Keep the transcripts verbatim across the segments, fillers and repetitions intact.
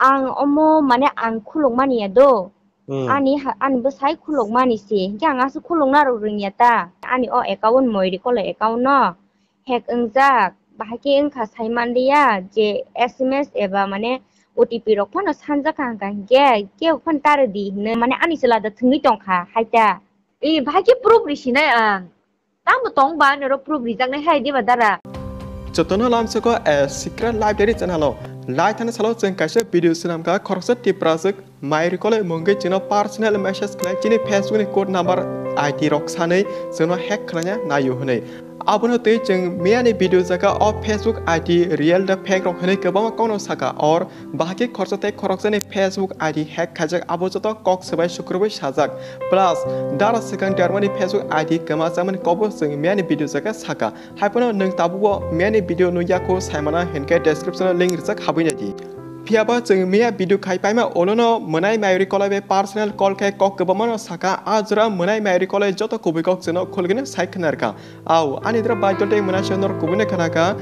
Ang omo mane ang khulukmani ya do. Hmm. Ani ha-, ani bwsai khulukmani se. Hinkhe ang aswk khulukna rw rwngya ta. Ani o account Moirikolo account no hack wngjak. Bahai khe wngkha sai manliya je S M S eba mane O T P rok phano sanjak kha hwnkha hinkhe kebo phano ta rwdi hinwi mane ani chwla da thwngwi tongkha hai ta. E, bahai khe proof risinai ang. Tamo tong ba noro proof rijaknai hai diba dara? Jotono lamsoko, eh, Secret Library channel o. Lai thani salo chwng kaisa video swnamkha khoroksa Tiprajwk Moirikolo mungwi chwngno personal message khlai chini Facebook ni code number I D rok sanwi chwngno hack khlaina naio hwnwi. Abono twi chwng miyani video jaga o Facebook I D real da fake rok hwnwi kwbangma kokno saka or bahai khe khoroksa tei khoroksani Facebook I D hack khaijak, abo joto kok swbai sukrubui sajak. Plus, dara swkang dermani Facebook I D kwma chamani kokbo chwng miyani video jaga saka. Haiphano nwng tabukbo miyani video nukya kho saimana hinkhe description o link rijak habwi naidi. Phiyaba chwng miya video khai paima ulono Mwnai Moirikolo bai personal call khe kok kwbangmano saka, a jora Mwnai Moirikolo joto kubui kok chwngno khulgwino sai khwnarkha. Au, ani dra bai toltei mwnai se norok kubui nai khana kha.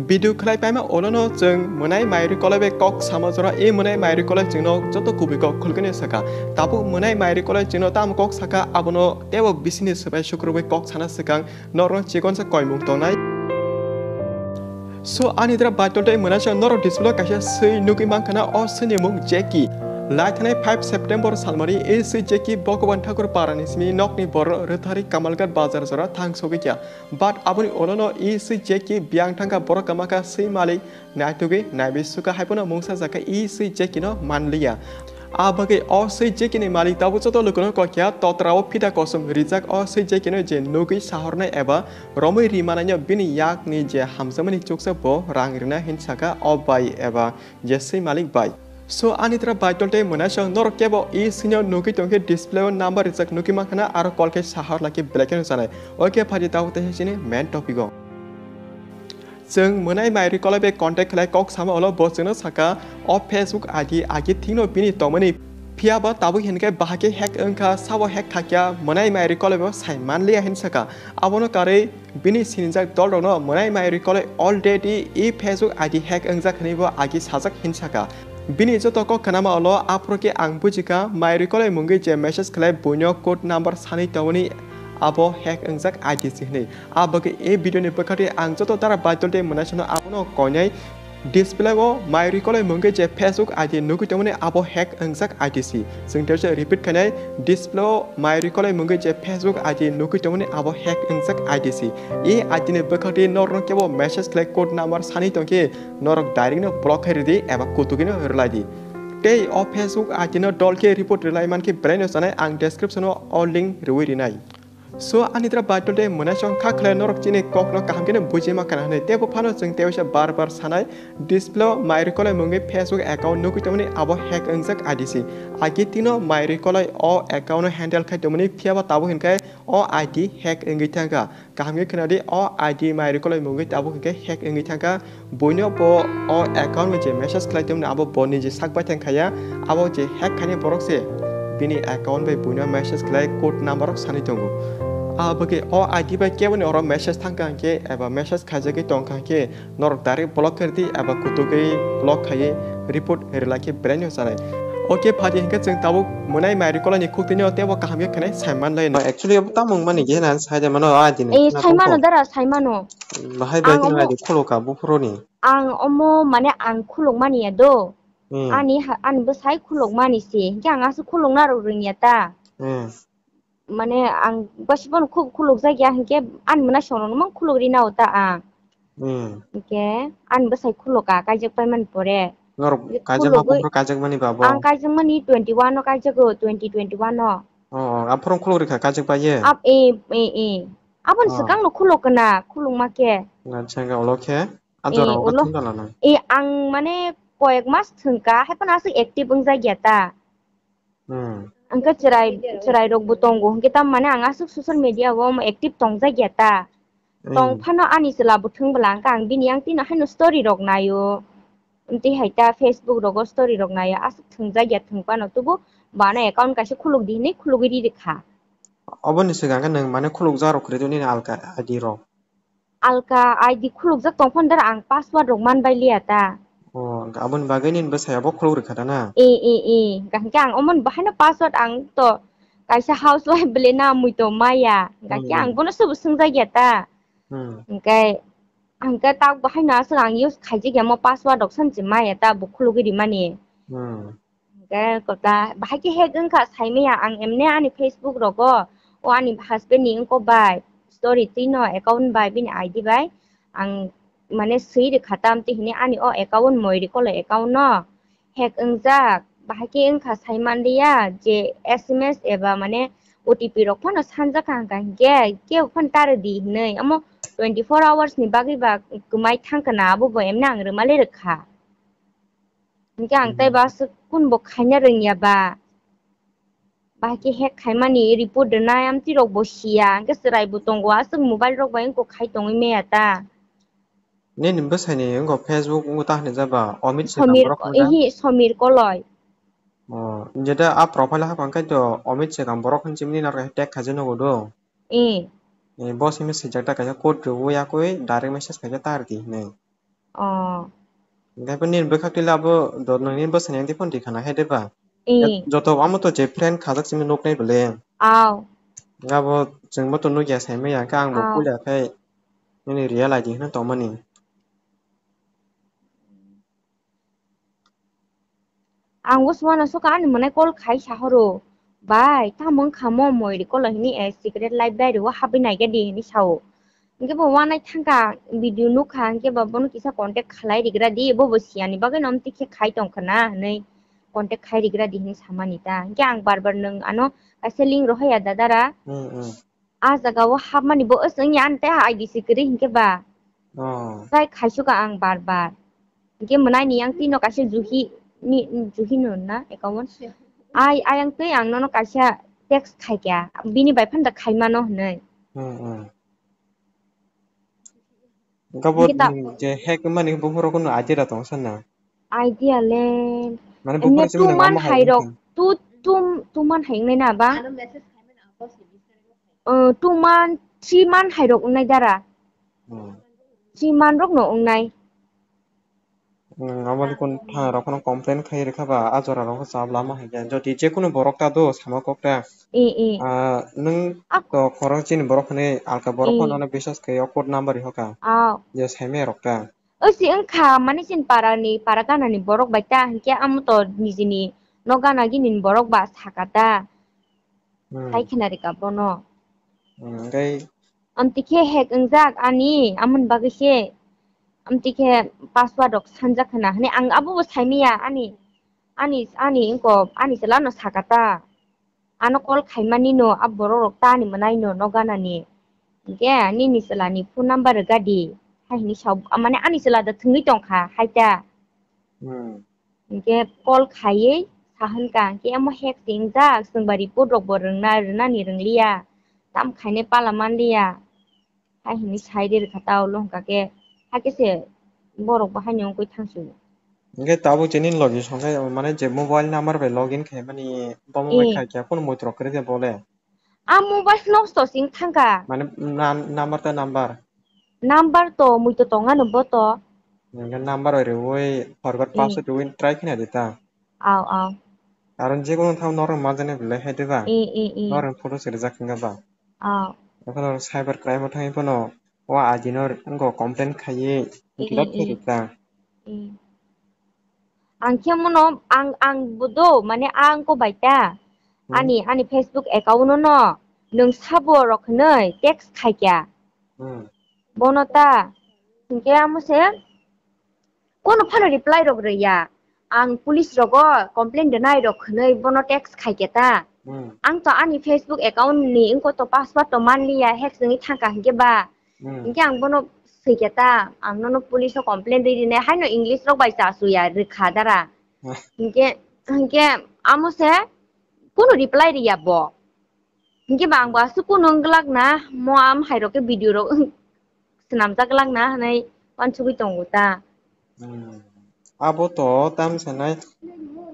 Video khlai paima olono chwng Mwnai Moirikolo bai kok sama jora, e Mwnai Moirikolo chwngno joto kubui kok khulgwino saka. Tabuk Mwnai Moirikolo chwngno tamo kok saka, abono teibo bisini swbai sukrubui kok sana swkang norokno chikonsa koimung tongnai. So, ani dra bai toltei mwnai se norok display o kaisa swi nugwi mankhana, o swini mung Jackie. Lai thanai five September salmari e swi Jackie Bhagavan Thakur parani simi nokni borok Rwthari Kamalghat bazar jora thang sogwi kha. But aboni ulono e swi Jackie biyang thangkha, borok kwmakha swi malik naitugwi naiwi sukha, haiphano mungsa jakha e swi Jackie no manliya. A bagwi o swi Jackie ni malik tabuk joto lukuno kokya totra o phita kosom rijak o swi Jackie no je nugwi sahornai eba romwi ri manai no bini yak ni je hamjakmani chuksa bo rang rina hin saka o bai eba je swi malik bai. So, ani tra bai toltei mwnai se norok kebo e swi no nugwi tongkhe display o number rijak nugwi mankhana aro call khe sahor lakhi belai kheno chanai. Okay, phaidi tabuk tei chini main topic o. Chwng Mwnai Moirikolo bai contact khlai kok sama ulo bo chwngno saka o Facebook I D agi thikno bini tongmani. Phiyaba tabuk hinkhe bahai khe hack wngkha, sabo hack khakya Mwnai Moirikolo bai sai manliya hin saka. Abono karwi bini sinijak dolrokno Mwnai Moirikolo already e Facebook I D hack wngjak hwnwi bo agi sajak hin saka. Bini joto kok khnama ulo aphuru khe ang bujikha Moirikolo mungwi je message khlai buino code number sanwi tongmani abo hack wngjak I D se hwnwi. A bagwi e video ni bwkhaktwi ang joto dara bai toltei mwnai sano abono koinai display o Moirikolo mungwi je Facebook I D nugwi tongmani abo hack wngjak I D se. Chwng teisa repeat khainai, display o Moirikolo mungwi je Facebook I D nugwi tongmani abo hack wngjak I D se. E I D ni bwkhaktwi norokno kebo message khlai code number sanwi tongkhe norok direct no block khai rwdi eba kutugwi no rwlaidi. Tei o Facebook I D no dol khe report rwlai mankhe belai no chanai, ang description o o link rwui rinai. So, ani tra bai toltei mwnai song kha khlai norok chini kok no kaham khe no buji ma khana hwnwi. Teibo phano chwng teisa bar bar sanai, display o Moirikolo mungwi Facebook account nugwi tongmani abo hack wngjak I D se. Agi tino Moirikolo o account no handle khai tongmani, phiyaba tabuk hinkhe o I D hack wngwi thangkha. Kaham khe khwnadi, o I D Moirikolo mungwi tabuk hinkhe hack wngwi thangkha. Buino bo o account bai je message khlai tongmani abo bo niji sak bai thang khaya. Abo je hack khainai borok se bini account bai buino message khlai code number rok sanwi tongo. Abo khe o I D bai keboni oro message thangkha hinkhe eba message khaijagwi tongkha hinkhe norok direct block khairdi eba kutugwi block khaiwi report rwlai khe belai no chanai. Okay, phaidi hinkhe chwng tabuk Mwnai Moirikolo ni khuktwino teibo kaham khe khwnai saiman lai no. Actually, abo tamo wngmani khe na saide mano, a dini. Eh, na saimano tongkho. Dara, saimano. Bahai bai ang khe omo, na di khulukha buphuruni. Ang omo mane ang khulukmani ya do. Hmm. Ani ha-, ani bwsai khulukmani se. Hinkhe ang aswk khulukna rw rwngya ta. Hmm. Mane ang basi bono khub khulukjak ya hinkhe ani mwnai songrokno mang khuluk rina o ta ang. Hmm. Hinkhe ani bwsai khulukha kaijak paimani pore. Norok hinkhe kaijak ma khulugwi buphuru kaijakmani ba bo? Ang kaijakmani twenty one o kaijago, twenty twenty one o. Oh, oh, aphuru khuluk rikha kaijak bai ye? Ap-, eh, eh, eh. Aboni, oh, swkangno khuluk kana, khulukma khe. Acha, hwnkhe ulo khe? A, eh, jora o ulo thung dala nang. Eh, ang mane koyek mas thwngkha, haiphano aswk active wngjak ya ta. Hmm. Hwnkhe chwrai, chwrai rokbo tongo, hwnkhe tam mane ang aswk social media o active tongjak ya ta. Hmm. Tong phano ani chwla bo thwng bwla hwnkhe ang bini yang tino haino story rok naio. Tei hai ta Facebook rogo story rok naio, aswk thwngjak ya thwng phano, tubu bana account kaisa khuluk di hinwi khulugwi ri rwkha. Oboni swkang khe nwng mane khulukjak rok kwrwi tongwi nini alka I D rok? Alka I D khulukjak tong phano dara ang password rok man bai liya ta. Oh, hwnkhe aboni bagwi nini bwsai abo khuluk rwkha da na? E, e, e. Hwnkhe ang omo ni bahaino password ang to kaisa housewife bele na mui to maya. Hwnkhe Hmm. ang bono sobo swngjak ya ta. Hmm. Hwnkhe, hwnkhe tak bahaino aswk ang use khaijak ya mo password rok sanchi maya ta bo khulugwi rimani. Hmm. Hwnkhe kota bahai khe hack wngkha saimaya ang emne ani Facebook rogo o ani husband ni wngkok bai story twino account bai bini I D bai ang mane swi rwkha tamtwi hwnwi ani o account moi recall account no hack wngjak bahai khe wngkha saimanliya je S M S eba mane O T P rok phano sanjak kha hwnkha hinkhe kebo phano ta rwdi hwnwi omo twenty four hours ni bagwi ba kwmai thangkha na abo bo emne ang rwmali rwkha. Hinkhe ang tei Hmm. ba aswk kunbo khaina rwngya ba. Bahai khe hack khaimani report rwnai amtwi rok bo siya. Hinkhe chwrai bo tongo aswk mobile rok bai wngkok khai tongwi maya ta. Nini bwsai ni wngkok Facebook wngkok ta hinwi jaba Amit Singam Somir, borok wngkha? Ehi, Somir Koloi. Oh, jeta a profile hakha khe to Amit Singam borok hinwi chimni narwkha tag khaijak nugo do. Eh. Eh, bo simi swijak ta kaisa code rwui yakui direct message khaikhe ta rwdi hinwi. Oh. Hwnkhe bo nini bwkhak twi labo do nini bwsani ang twi phone twi khana hai de ba. Eh. Joto amo to je friend khajak simi nuknai bole. Aw. Hwnkhe abo chwngbo to nukya saimaya hwnkhe ang bo Aw. Puila khai nini real I D hwnwi tongmani. Ang o suana suka ani mwnai call khai sahoro, "Bai, tamo wngkha mo moi recall hini, eh, secret library o habwi naikha di," hini sao. Hwnkhe bo uanai thangkha, video nukha, hwnkhe ba bono kisa contact khlai rigra di, bo bo siyani bagwi no amtwi khe khai tongkha na hinwi contact khai rigra di hinwi samani ta. Hwnkhe ang bar bar nwng ano kaisa link rohorya dadara. Hmm, hmm. A jaga o hapmani bo aswk wngya ani tei I D si kwrwi hinkhe ba. Oh. Try khaisukha ang bar bar. Hinkhe mwnai ni yang twi no kaisa juhi ni, juhi no na account. Ai, ai ang twi ang nono kaisa text khaikha. Bini bai phano da khaimano hinwi. Hmm, hmm. Gabo Hinkhe ta- je hack mani buphuru kuno idea da tong sana. Idea le. Mane Emne buphuru two chimni month ma hai hairok. Two, two, two month hai wngnai na ba? Uh, two month, three month hairok wngnai dara. Hmm. Three month rok no wngnai. Hmm, aboni kun thana rok no complain khai rikha ba a jora rok chap lama hai khe. Jodi je kunu borok ta do sama kok ta. Eh, eh. Ah, nwng Ak- to khorang chini borok hwnwi alka borok Ee. Phano ano biswas khe o code number rihokha. Aw. Je saimaya rok ta. O si wngkha, mani chini para ni, para gana ni borok bai ta, hinkhe amo to nijini nok gana gini ni borok ba saka ta. Hmm. Hai khna rika bono. Hmm, hwnkhe Amtwi khe hack wngjak ani, amoni bagwi se. Amtwi khe password rok sanjak khna hwnwi ang abo bo saimaya ani, ani, ani wngkok ani chwla no saka ta. Ano call khaimani no, a borok rok ta ni mwnai no, nok gana ni. Hinkhe nini chwla ni phone number rwgadi, hai hinwi sa, mane ani chwla da thwngwi tongkha, hai ta. Hmm. Hinkhe call khaiwi sahonkha, hinkhe amo hack se wngjak, chwngba report rok bo rwngna, rwnani rwngliya, tam khainai pala manliya. Hai hinwi sai de rwkha ta ulo hwnkha khe, hakhe se borok bo haino wngwi thangsu. Hwnkhe tabuk chini logi songkhe mane je mobile number bai login khaimani bomo bai Eh. Khaikya kunu moitrok kwrwi khe bole. A mobile nosto sing thangkha. Mane na-, number ta number. Number to mui to tongano bo to. Hwnkhe number bai rwui forgot Eh. Password rwui try khna di ta. Aw, aw. Aro jekunu thang norok majani belai hai de ba? Eh, eh, eh. Norok photo se rijak hwnkha ba? Aw. Ekheno cyber crime o thangwi phano o I D no wngkha complain khaiwi Eh, block eh, khe eh. Rijak. Eh. Ang khe mono ang, ang bo do, mane ang ko bai ta. Hmm. Ani, ani Facebook account no nwng sabo rok hwnwi text khaikha. Hmm. Bono ta. Hinkhe amo se. Kono phano reply rok rwya. Ang police rogo complain rwnai rok hwnwi bono text khaikhe ta. Hmm. Ang to ani Facebook account ni wngkha to password to manliya, hack wngwi thangkha hinkhe ba. Hmm. Hinkhe ang bono swikhe ta, ang nono police o complain rwi rinai haino English rok bai cha suya rwkha dara. Hmm. Hinkhe, hinkhe amo se kono reply rwya bo. Hinkhe ba ang bo aswk kunu wng glak na, mo am hai rok khe video rok swnamjak glak na hwnwi uansugwi tongo ta. Hmm. Abo to tam sanai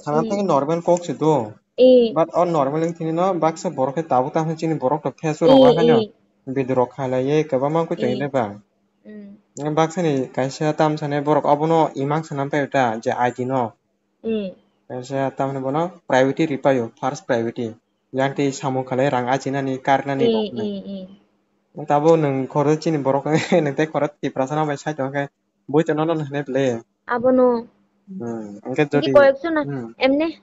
sana Hmm. Thangwi normal kok se do. Eh. But o normal wng thini no baksa borok khe tabuk tamo chini borok to face Eh, rok haino eh. Video rok khailaiwi kwbangma wngwi tongwi Eh. Ba. Hmm. Baksa ni kaisa tam sani borok abono imang sanam paio ta je I D no. Hmm. Kaisa tamni bono priority ripaio, first priority. Yang tei samung khalai rang ajinani, karnani Hmm, rok hinwi. hmm, hmm. Tabo nwng khoro chini borok nwng tei khoro Tiprasa no bai sai tongkhe bui tongno no hinwi phle. Abono. Hmm. Hwnkhe Hwnkhe jodi koyek jona, Hmm. emne,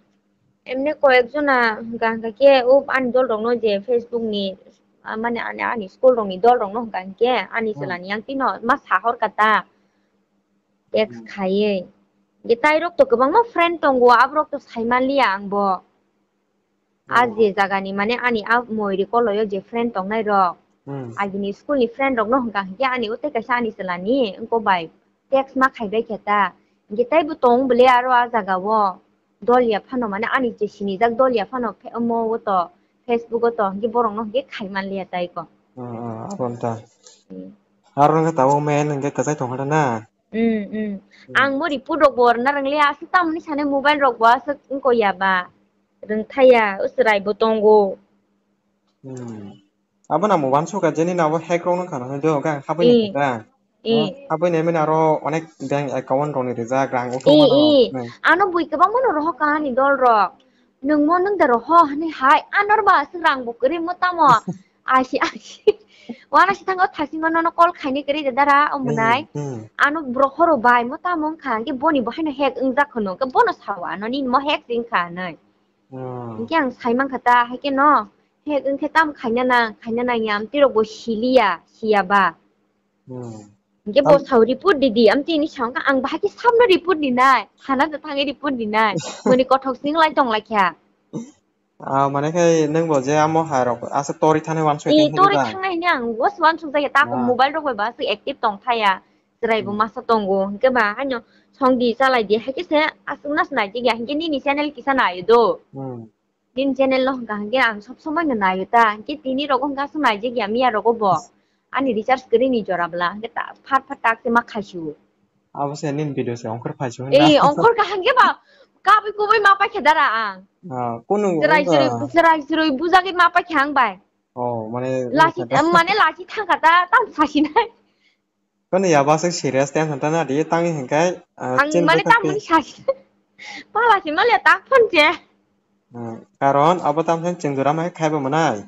emne koyek jona hwnkha hwnkha khe o ani dol rokno je Facebook ni, ah, mane ani, ani school rokni dol rokno hwnkha hwnkhe ani Hmm. chwlani yang tino ma sahor kata. Text Hmm. khaiwi. Hwnkhe tai rok to kwbangma friend tongo, aborok to sai manliya ang bo. A Oh. je jagani mane ani a moi recall o je friend tongnai rok. Hmm. Agini school ni friend rok no hwnkha hwnkhe ani o tei kaisa ani chwla ni wngko bai text ma khaibai khe ta. Hwnkhe taibo tong bwle aro a jaga o dol ya phano mane ani je sinijak dol ya phano phe-, omo o to Facebook o to hwnkhe borok no hwnkhe khai manliya tai ko. Hmm, hmm, abo wngkha. Hmm. Aro wngkha tabuk main hwnkhe kwchai tongkha na. Hmm, hmm. Hmm. Ang mo report rok bo rwna rwngli aswk tamoni sanai mobile rok bo aswk wngko ya ba. Rwngthaya, o chwrai bo tongo. Hmm. Abo nang bo uansukha je nini abo hack rok nung kha na hwnwi do, hwnkhe ang habwi Eh. naikha ta. Eh. Habwi naimani aro onek bank account rokni rijak rang Eh, uthukmano eh. Nai. Ano bui kwbangma no rohor kha ani dol rok. Nwng mo nwng da roho hwnwi hai anor ba aswk rang bo kwrwi mo tamo. Asi, asi. Wana si thango thasingma nono call khaini kwrwi da dara omo nai. Hmm, hmm. Ano rohoro bai mo tamo wngkha hwnkhe boni bo haino hack wngjak hwno hwnkhe bono sao ano nini mo hack se wngkha hwnwi. Hmm. Hwnkhe ang sai mankha ta, hai khe no, he wngkhe tamo khaina nang, khaina nang ya, amtwi rok bo siliya, siya ba. Hmm. Hwnkhe bo Am- sao report di di, amtwi ni sao wngkha, ang bahai khe samno report di nai, thana da thangwi report di nai, moni kothok sing lai tong lai kha. Ah, mane khe nwng bo je amo hai rok asa tori thani wansuk Eh, tongkha tori ba? Thangnai hwnwi ang was wansuk jaya, ta Ah. Mobile rok bai ba se active tong thaya, chwrai bo Hmm. Masa tongo, hwnkhe ba haino song di chalai di, hai khe se aswk nas nai jigya, hwnkhe nini channel kisa nai do. Hmm. Nini channel no hwnkha hwnkhe ang sob somoi no naio ta, hwnkhe tini rogo hwnkha aswk naijak ya miya rogo bo. Ani recharge kwrwi ni jora bwla, hwnkhe ta, phat phat tak se ma khaisu. Abo se nini video se ongkhor phaisu hwnda. Eh, ongkhor kaham khe ba, kabui kubui ma paikha dara ang. Ah, kunu chwrai wngkha. Chwrai, chwrai chwrai bujagwi ma paikha ang bai. Oh, mane lachi, wngkha da. Mane lachi thangkha ta, tam sasinai. Kano yaba se serious tension ta na di tangwi hwnkhe, ah, ang chini mane bwkhak tei tamoni sasi. Pala si male tak phone che. Hmm, karon abo tamsani chwng jora mai khaibo mwnai.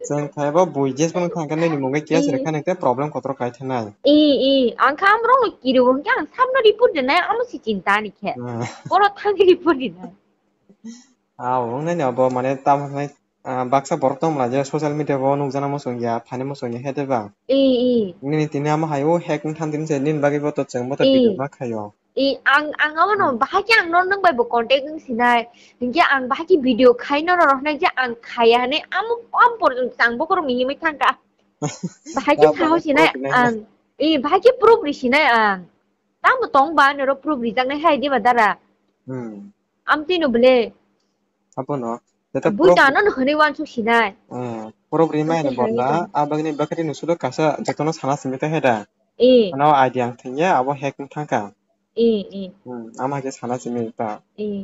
Chwng khaibo bui jes phano thangkhe nini mungwi case I. Rwkha nang tei problem kotor kai thanai. I, i, ang kha amrok no kiriwo hwnkhe ang samno report rinai amo si chinta ni khe. Hmm. Oro thangwi report rinai. Ah, wngnai ni abo mane tamsani Ah, baksa borok tongmla je social media bo nukjana muchung ya, phani muchung ya, he de ba? I, i. Nini tini amo hai o hack wng than tini se nini bagwi bo to chwng bo to I. Video ma khaio. I, ang, ang abono Hmm. Bahai khe ang no nwng bai bo contact wng sinai. Hinkhe ang bahai khe video khai no rw rw hinai je ang khaya hinai amo, amo porjonto ang bokhorok mihimwi thangkha. Bahai khe Ya, saho bahai sinai proof rinai ang. I, bahai khe proof ri sinai ang. Tamo tong ba noro proof rijaknai hai de ba dara? Hmm. Amtwi no bwle. Abono. Jeta bui proof tano no hwnwi wansuk sinai. Eh, proof rimai Amtwi no hai bodla, de. Abagni bakri no sudo kasa jotono sana simi ta heda. Eh. Ano idea ang thengya, abo hack wng thangkha. Eh, eh. Hmm, ama ke sana simi ta. Eh.